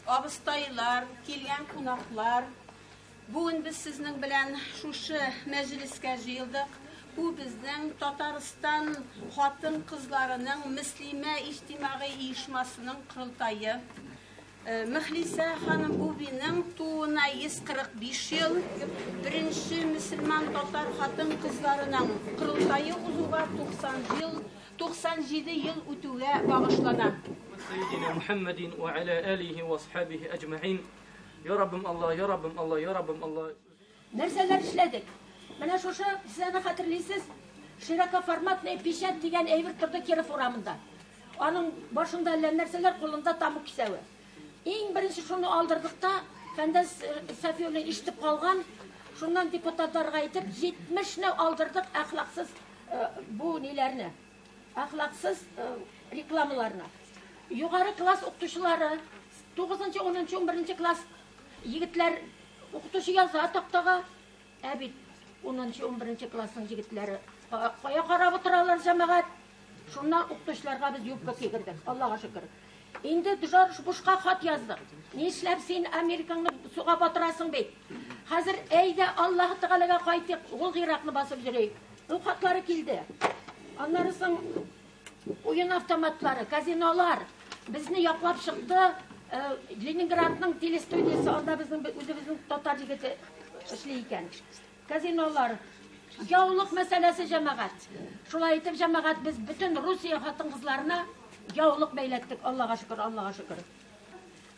Абыстайлар, килгән кунаклар. Бүген без сезнең белән шушы мәҗлескә җыелдык. Бу безнең Татарстан хатын-кызларының Мөслимә иҗтимагый оешмасының корылтае. Мөхлисә ханым Бубиның тууына 145 ел, беренче мөселман татар хатын-кызларының корылтае узуга 90 ел, 97 ел үтүгә багышлана. سيدنا محمد وعلى آله وأصحابه أجمعين يا ربم الله يا ربم الله يا ربم الله. Нәрсәләр эшләдек? Менә шушы, сез аны хәтерлисез, широкоформатный печать дигән әйбер торды Киров урамында. Аның башында әллә нәрсәләр, кулында тамук кисәве. Иң беренче шуны алдырдык та, Фәндәс Сафиуллин ишетеп калган, шуннан депутатларга әйтеп, 70-не алдырдык әхлаксыз бу ниләрне, әхлаксыз рекламаларны. Югары класс укытучылары, 9-нчы, 10-нчы, 11-нче класс егетләр укытучы яза тактага, ә бит 10-нчы, 11-нче классның егетләре кая карап утыралар, җәмәгать? Шуннан укытучыларга без юбка кигердек, Аллага шөкер. Инде Джордж Бушка хат яздык. Нишләп син Америкаңны суга батырасың бит? Хәзер әйдә Аллаһ Тәгаләгә кайтыйк, ул Иракны басып йөрик. Ул хатлары килде. Аннары соң уен автоматлары, казинолар безне яклап чыкты. Ленинградның телестудиясе, анда безнең үзебезнең татар егете эшли икән. Казинолар, яулык мәсьәләсе, җәмәгать. Шулай итеп, җәмәгать, без бөтен Русия хатын-кызларына яулык бәйләттек, Аллага шөкер, Аллага шөкер.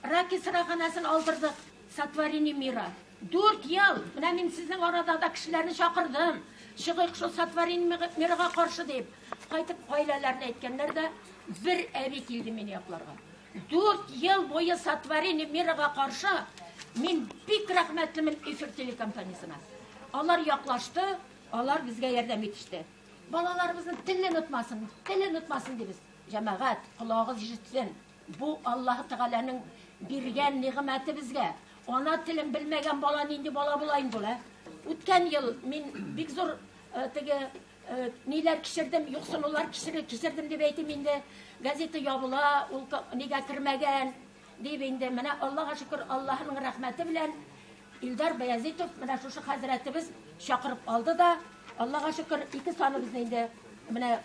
Раки сыраханасын алдырдык, Сотворение мира. 4 ел, менә мин сезнең арада да кешеләрне чакырдым. Чыгыйк шул Сотворение мирага каршы дип. Кайтып гаиләләрне әйткәннәр дә, бер әби килде мине якларга. 4 ел буе Сотворение мирага каршы мин бик рәхмәтлемен Эфир телекомпаниясенә. Алар яклашты, алар безгә ярдәм итеште. Балаларыбызның телен онытмасын, телен онытмасын дибез. Җәмәгать, колагыгыз ишетсен. Бу Аллаһ Тәгаләнең биргән нигъмәте безгә. Ана телен белмәгән бала нинди бала була инде ул, ә? Үткән ел мин бик зур теге ниләр кичердем, юксынулар кичердем дип әйтим инде. Газета ябыла, ул нигә кермәгән дип инде. Менә Аллаһка шөкер, Аллаһның рәхмәте белән Илдар Баязитов менә шушы хәзрәтебез чакырып алды да, Аллаһка шөкер, 2 саныбызны инде менә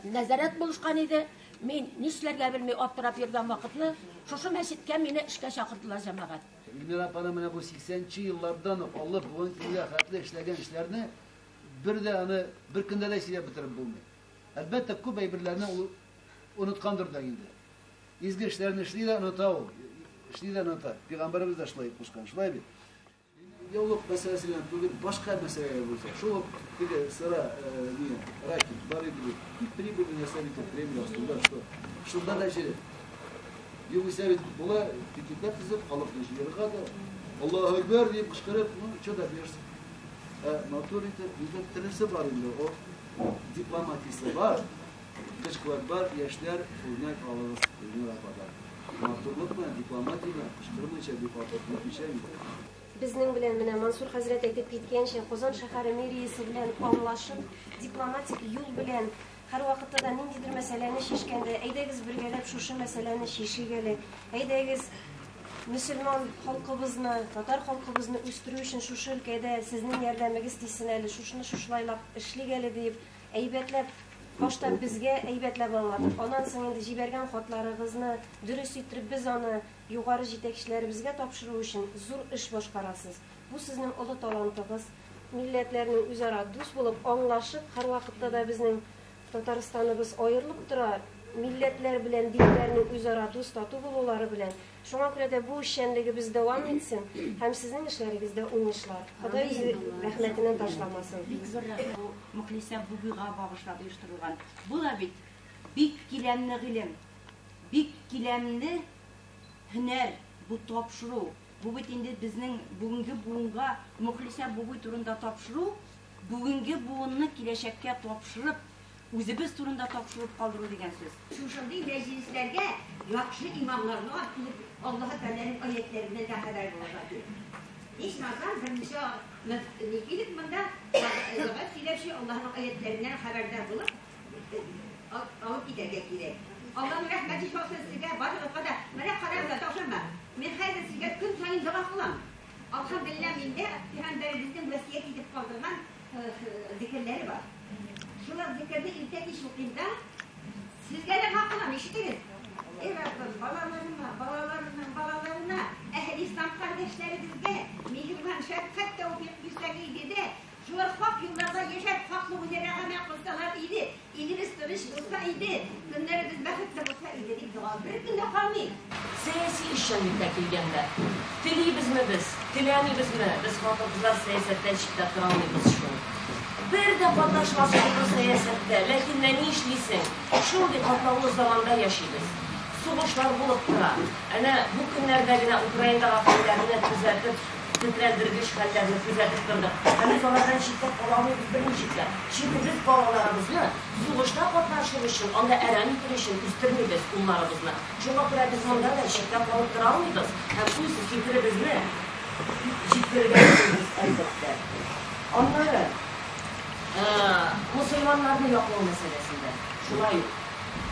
нәзарәт булышкан иде. Мин нишләргә белми аптырап йөргән вакытны шушы мәчеткә мине эшкә чакырдылар, җәмәгать. Эльмира апаны менә бу 80-нче еллардан ук алып бүгенге көнгә хәтле эшләгән эшләрне бер дә аны бер көндә дә сөйләп бетереп булмый. Әлбәттә, күп әйберләрне ул оныткандыр да инде. Изге эшләрне эшли дә оныта ул. Эшли дә оныта. Пәйгамбәребез дә шулай кушкан, шулай бит. Яулык мәсьәләсе белән түгел, башка мәсьәләләр булса. Шул ук теге сыра, не, раки бар иде бит. Бик прибыльный нәрсә бит ул, Кремль астында, что. Шунда да җире. Югыйсә бит була, пикетлар төзеп, халыкны җыярга да, Аллаһу Акбар дип кычкырып, ну, чё добьешься? Ә матур итеп, инде телесе бар инде, о, дипломатиясе бар, көч-куәт бар, яшьләр үрнәк алыгыз Эльмира ападан. Матурлык белән, дипломатия белән кычкырмыйча, бик артык итмичә инде. Безнең белән менә Мансур хәзрәт әйтеп киткәнчә, Казан шәһәре мэриясе белән аңлашып, дипломатик юл белән һәр вакытта да ниндидер мәсьәләне чишкәндә, әйдәгез бергәләп шушы мәсьәләне чишик әле, әйдәгез мөселман халкыбызны, татар халкыбызны үстерү өчен шушы өлкәдә сезнең ярдәмегез тисен әле, шушыны шушылайлап эшлик әле диеп, әйбәтләп, башта безгә әйбәтләп аңлатып, аннан соң инде җибәргән хатларыгызны дөрес иттереп без аны югары җитәкчеләребезгә тапшыру өчен зур эш башкарасыз. Бу сезнең олы талантыгыз. Милләтләрнең үзара дус булып, аңлашып, һәр вакытта да безнең Татарстаныбыз аерылып тора, милләтләр белән диннәрнең үзара дус тату булулары белән. Шуңа күрә дә бу эшчәнлегебез дәвам итсен һәм сезнең эшләрегездә уңышлар. Ходай үзе рәхмәтеннән ташламасын. Бик зур рәхмәт. Бу Мөхлисә Бубига багышлап оештырылган. Бу да бит бик киләмле гыйлем, бик киләмле һөнәр, бу тапшыру. Бу бит инде безнең бүгенге буынга Мөхлисә Буби турында тапшыру, бүгенге буынны киләчәккә тапшырып, үзебез турында тапшырып калдыру дигән сүз. Шушындый мәҗлесләргә яхшы имамнарны алып килеп, Аллаһы Тәгаләнең аятләреннән дә хәбәр булырга кирәк. Ичмасам, берничә ни килеп монда вәгазь сөйләүче Аллаһының аятләреннән хәбәрдар булып, алып китәргә кирәк. Алланың рәхмәте яусын сезгә, барыгызга да. Менә карагыз, тапшырма. Мин хәзер сезгә көн саен дога кылам. Алхамдулилла, миндә пәйгамбәребезнең васыять итеп калдырган зикерләре бар. Шул зикерне иртә кич укыйм да, сезгә дә дога кылам, ишетегез. Эй Раббым, балаларыма, балаларының балаларына, әһел ислам кардәшләребезгә миһербан, шәфкать тәүфыйк бирсәң иде дә, шулар хак юлларда яшәп, хаклы үзара гамәл кылсалар иде, илебез тыныч булса иде, көннәребез бәхетле булса иде дип дога бер көн дә калмый. Сәяси эшчәнлеккә килгәндә, телибезме без, теләмибезме, без хатын-кызлар сәясәттән читтә тора алмыйбыз шул. Бер дә катнашмас идек сәясәттә, ләкин менә ни эшлисең? Шундый катлаулы заманда яшибез. Сугышлар булып тора. Әнә бу көннәрдә генә Украинадагы хәлләрне күзәтеп, тетрәндергеч хәлләрне күзәтеп тордык. Һәм без алардан читтә кала алмыйбыз берничек тә. Чөнки без балаларыбызны сугышта катнашыр өчен, анда әрәм итер өчен үстермибез улларыбызны. Шуңа күрә без монда да читтә калып тора алмыйбыз һәм үз фикеребезне җиткерергә телибез, әлбәттә. Аннары мөселманнарны яклау мәсьәләсендә шулай ук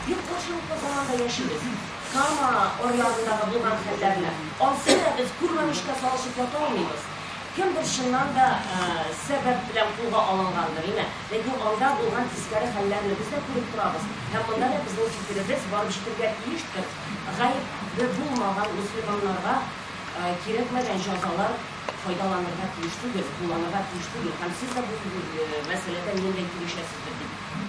бик каршылыклы заманда яшибез. Кама аръягындагы булган хәлләрне ансы да без күрмәмешкә салышып ята алмыйбыз. Кемдер чыннан да сәбәп белән кулга алынгандыр, име? Ләкин анда булган тискәре хәлләрне без дә күреп торабыз. Һәм монда да безнең фикеребез барып җитәргә тиештер. Гаебе булмаган мөселманнарга кирәкмәгән җәзалар файдаланырга тиеш түгел, кулланырга тиеш түгел. Һәм сез дә бу мәсьәләдә минем белән килешәсездер дип